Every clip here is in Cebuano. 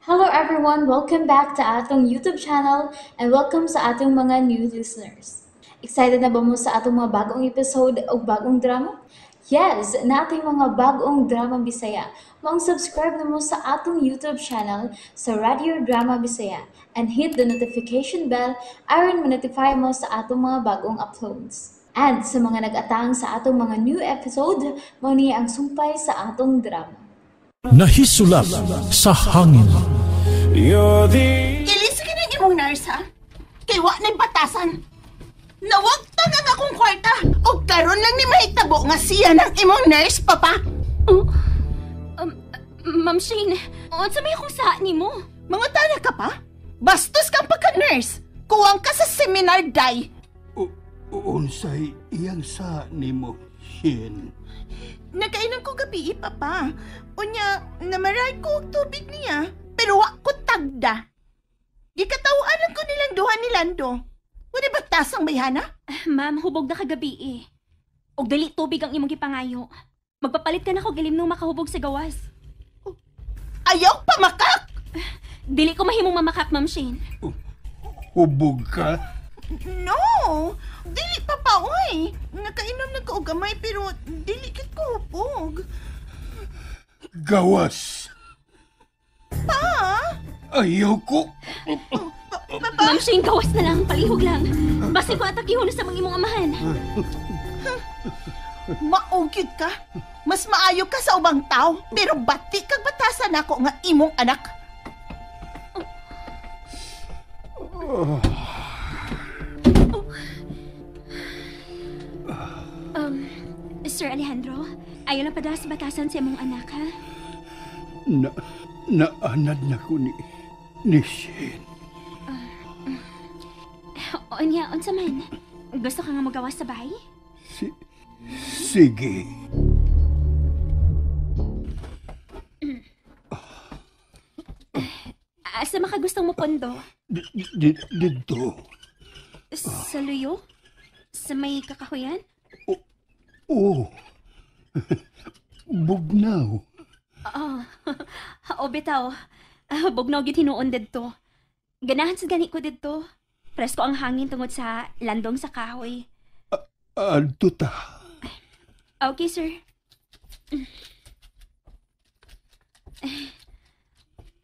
Hello everyone! Welcome back to atong YouTube channel and welcome sa atong mga new listeners. Excited na ba mo sa atong mga bagong episode o bagong drama? Yes! Nating mga bagong drama Bisaya. Maong subscribe na mo sa atong YouTube channel sa Radio Drama Bisaya and hit the notification bell aron ma-notify mo sa atong mga bagong uploads. And sa mga nag-atang sa atong mga new episode, mao ni ang sumpay sa atong drama. Nahisulap sa hangin. Ilis ka ng imong nurse, ha? Kay wa na'y batasan. Nawagtan ang akong kwarta. O karon lang ni mahitabo nga siya ng imong nurse, papa. Ma'am Shane, unsa may akong sa nimo? Mangutana ka pa? Bastos kang pagka-nurse. Kuwang ka sa seminar, day. Unsay iyang sa nimo, Shin? Nakainom ko gabi, papa. Unya, namaray ko og tubig niya. Pero wa ko tagda. Gikatawanan ko nilang duha ni Lando. Wala batasang bayhana? Ma'am, hubog na kagabi eh. Og dali tubig ang imong gipangayo. Magpapalit ka na ko gilim nung makahubog sa gawas. Ayaw pamakak! Dili ko mahimong mamakak, Ma'am Shane. Hubog ka? No! Dili pa pa, oy. Nakainom na ko og gamay pero dili kit ko hubog. Gawas! Pa? Ayaw ko! Papa? Ma'am Shane, gawas na lang. Palihog lang. Basin ko atakihon sa mga imong amahan. Maugid ka. Mas maayo ka sa ubang tao, pero bati kag batasan ako nga imong anak. Sir Alejandro, ayaw lang padala sa batasan sa imong anak, ha? Na, naanad na ko ni Shin. Onya, unsa man? Gusto ka nga magawas sa bahay? Sige. Asa makagustong mo pondo? Dito. Sa luyo? Sa may kakahuyan? Oh. Bugnaw. Oo. O bitaw. Bugnaw gyud hinuon didto. Ganahan sa gani ko didto. Presko ang hangin tungod sa landong sa kahoy. Adto ta. Okay, sir.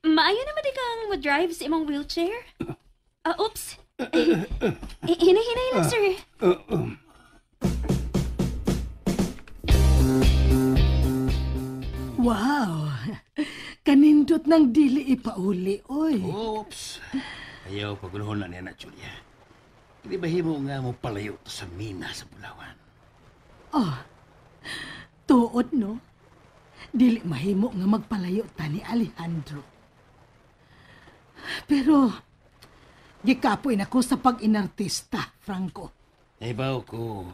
Maayo naman di kang mo-drive sa imong wheelchair? Oops. Hinay-hinay lang, sir. Wow! Kanindot ng dili ipauli, oy. Oops. Ayaw paguluhon na niya na, Julia. Hindi ba himo nga mo palayo to sa mina sa Bulawan? Oh, tuod no? Dili mahimo nga magpalayo ta ni Alejandro. Pero, gikapoy na ko sa pag-inartista, Franco. Naibaw ko.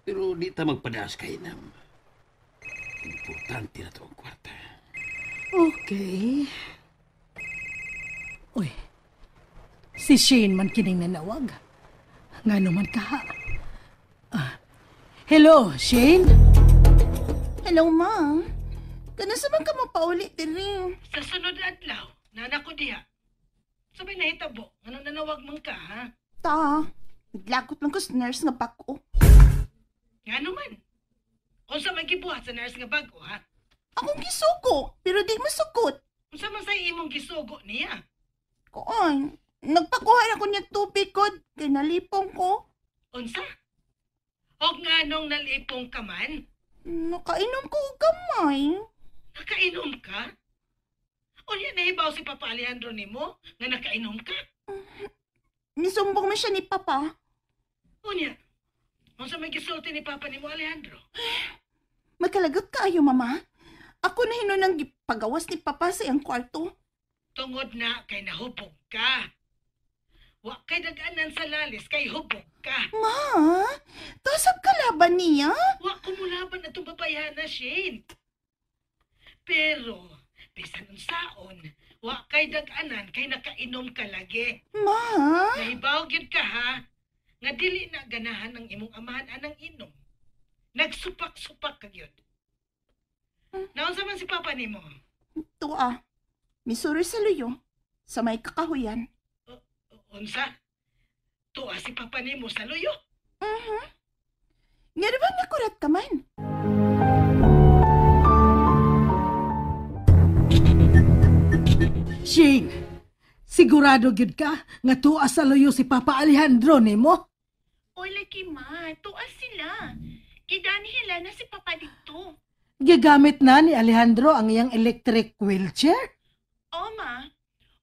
Pero di ta magpadaas kay nam. Importante na to ang kwarta. Okay. Uy, si Shane man kining nanawag. Nga naman ka. Hello, Shane? Hello, ma'am. Kanasa man ka mapauli diri? Sa sunod adlaw, nana ko diha. Sabay nahitabo, ano nanawag man ka, ha? Ta, naglagot lang ko sa nurse nga bag-o. Nga naman. Unsa man gibuhat sa nurse nga bag-o, ha? Akong gisugo, pero di masukot. Unsa man sa imong gisugo niya? Kuan, nagpakuha ako niya tubig ko, kay nalipong ko. Unsa? Og nga nung nalipong ka man? Nakainom ko og gamay. Nakainom ka? Unya nahibaw si Papa Alejandro nimo nga nakainom ka? Nisumbong man siya ni Papa. Unya, unsa may gisulti ni Papa nimo Alejandro? Magkalagot kaayo, Mama. Ako na hinunang gipagawas ni Papa sa iyang kwarto. Tungod na kay nahubog ka. Wa kay daganan sa lalis kay hubog ka. Ma, tasap kalaban niya. Wa ko mulaban atong babayhana, Shane. Pero, bisan unsaon, wa kay daganan kay nakainom ka lagi. Ma, Nahibaw gyud ka ha, nga dili na ganahan ang imong amahan anang inom. Nagsupak-supak ka gyud. Naunsa man si Papa nimo? Tuwa. Misuri sa luyo, sa may kakahuyan. Unsa? Tuwa si Papa nimo sa luyo? Mhm. Nga ba nakurat ka man? Shane, sigurado gyud ka nga tuwa sa luyo si Papa Alejandro nimo? Oy, lagi ma, tuwa sila. Gidani na si Papa dito. Gigamit na ni Alejandro ang iyang electric wheelchair? O ma,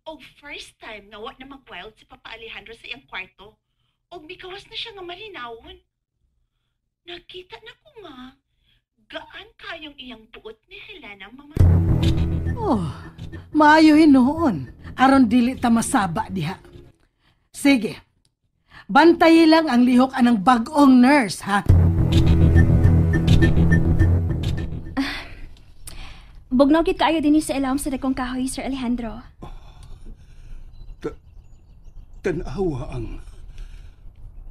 og first time nga wa na mag-wild si Papa Alejandro sa iyang kwarto. Og mikawas na siya nga malinawon. Nakita na ko nga, gaan kayong iyang buot ni Helena, mama. Oh, maayo hinuon. Aron dili ta masaba diha. Sige, bantayi lang ang lihok anang bag-ong nurse, ha? Bugnaw gid kaayo dinhi sa ilawom sa dakong kahoy, Sir Alejandro. Tanawa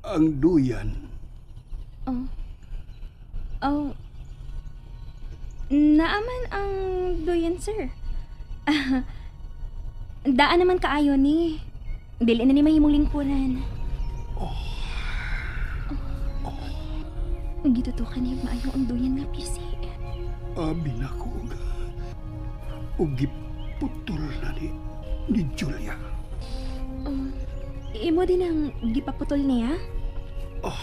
ang duyan. Oh. Naaman ang duyan, sir. Daan naman kaayo ni. Dili na ni mahimong lingkuran. Oh. Gitutukan niya maayo ang duyan nga pisi. Abi na ko og giputol na ni Julia. Oh, imo din ang gipaputol niya? Oh,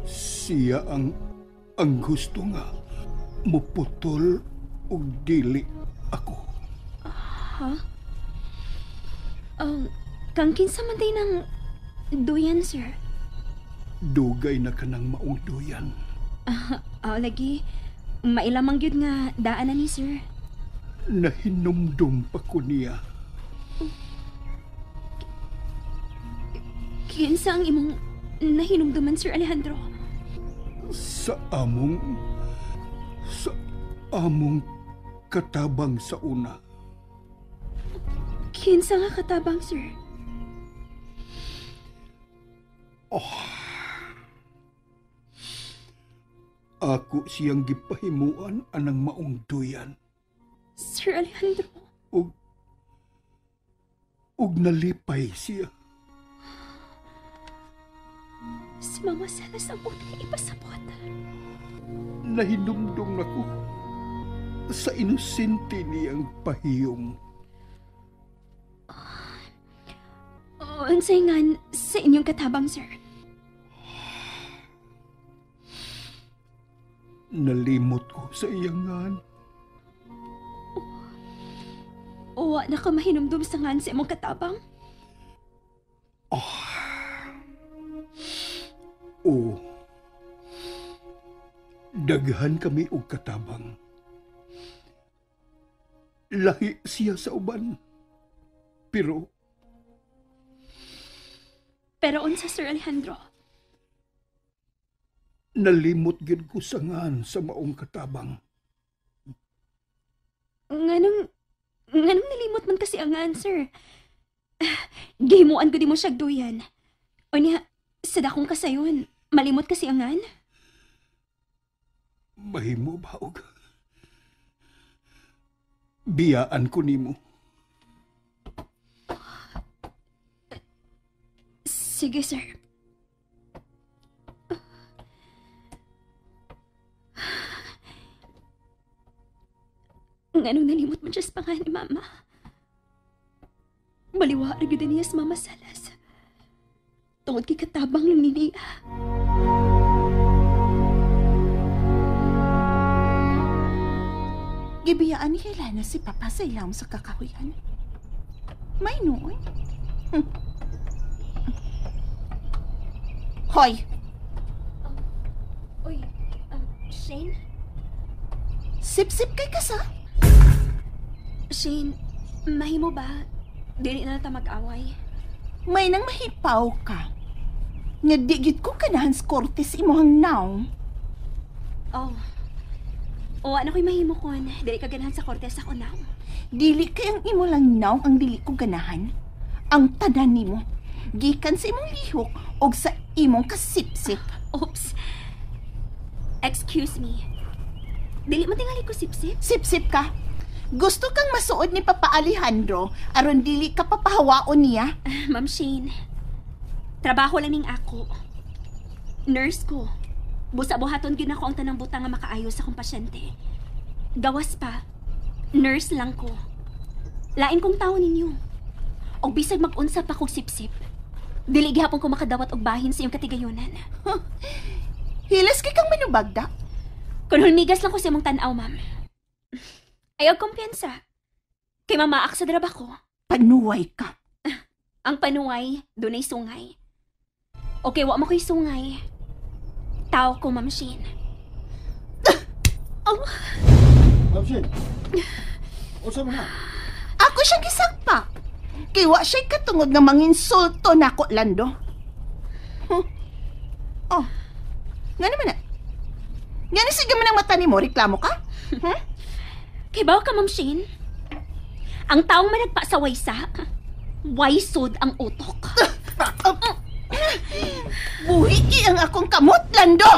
siya ang gusto nga muputol og dili ako. Ha? Kang kinsa man day ng duyan, sir? Dugay na ka ng maong duyan. Lagi. Mailamang gyud nga daan na ni sir. Nahinumdum pa ko niya. Kinsa ang imong nahinumduman, Sir Alejandro? Sa among katabang sa una. Kinsa nga katabang, sir? Oh. Ako siyang gipahimuan anang maong duyan. Sir Alejandro. Og nalipay siya. Si Mama Celes ang unang ipasabot. Nahinumdum na ko sa inosente niyang pahiyom. Unsay ngan sa inyong katabang, sir? Nalimot ko sa iyang ngan. Wa na ka mahinumdum sa ngan sa imong katabang? Oh. Oo. Daghan kami og katabang. Lahi siya sa uban. Pero unsa, Sir Alejandro? Nalimot gid ko sa ngan sa maong katabang. Nganong nalimot man kasi ang ngan, sir? Gihimuan ko di mo siyag duyan. O niya, sa dakong kasayon, malimot kasi ang ngan? Mahimo ba og biyaan ko nimo? Sige, sir. Nganong nalimot man siya sa pangalan ni Mama? Maliwa ra gyud niya sa Mama Salas. Tungod kay katabang lang ni niya. Gibiyaan ni Helena si Papa sa ilawom sa kakahuyan. May noon. Hoy! Uy, Shane? Sip-sip kay kasa? Shane, mahimo ba? Dili na ta mag-away. May nang mahipaw ka. Nga di gyud ko kanahan sa korte sa imuhang naong. Oh. O, ano ko'y mahimo kon? Dili ka ganahan sa korte sa ako naong. Dili kay ang imo lang naong ang dili ko ganahan. Ang tanan nimo. Gikan sa imong lihok og sa imong kasipsip. Oops. Excuse me. Dili man tingali ko sipsip? Sipsip ka. Gusto kang masuod ni Papa Alejandro aron dili ka papahawaon niya? Ma'am Shane, trabaho lang ning ako. Nurse ko. Busa buhaton gyud ako ang tanang butang nga makaayo sa akong pasyente. Gawas pa, nurse lang ko. Lain kong tao ninyo. Og bisag mag-unsa pa kog sipsip, dili gihapon ko makadawat og bahin sa iyong katigayonan. Hilas kay kang manubagda. Kun hulmigas lang ko sa imong tan-aw, ma'am. Ayaw kumpiyansa. Kay mamaak sa draba ko. Panuway ka. Ang panuway, dunay sungay. Okay, wa mo ko'y sungay. Tao ko, Ma'am Shane. Oh, Ma'am Shane, unsa man na? Ako siyang gisagpa. Kay wa siya'y katungod nga manginsulto nako, Lando. Huh. Oh. Nga naman na. Nga na sige man ang mata nimo, reklamo ka? Hmm? Kay baw ka, Ma'am Shane. Ang taong managpa sa waysa, waysod ang utok. Buhi ang akong kamot, Lando!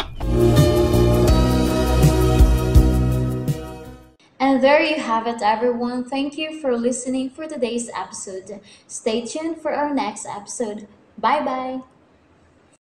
And there you have it, everyone. Thank you for listening for today's episode. Stay tuned for our next episode. Bye bye.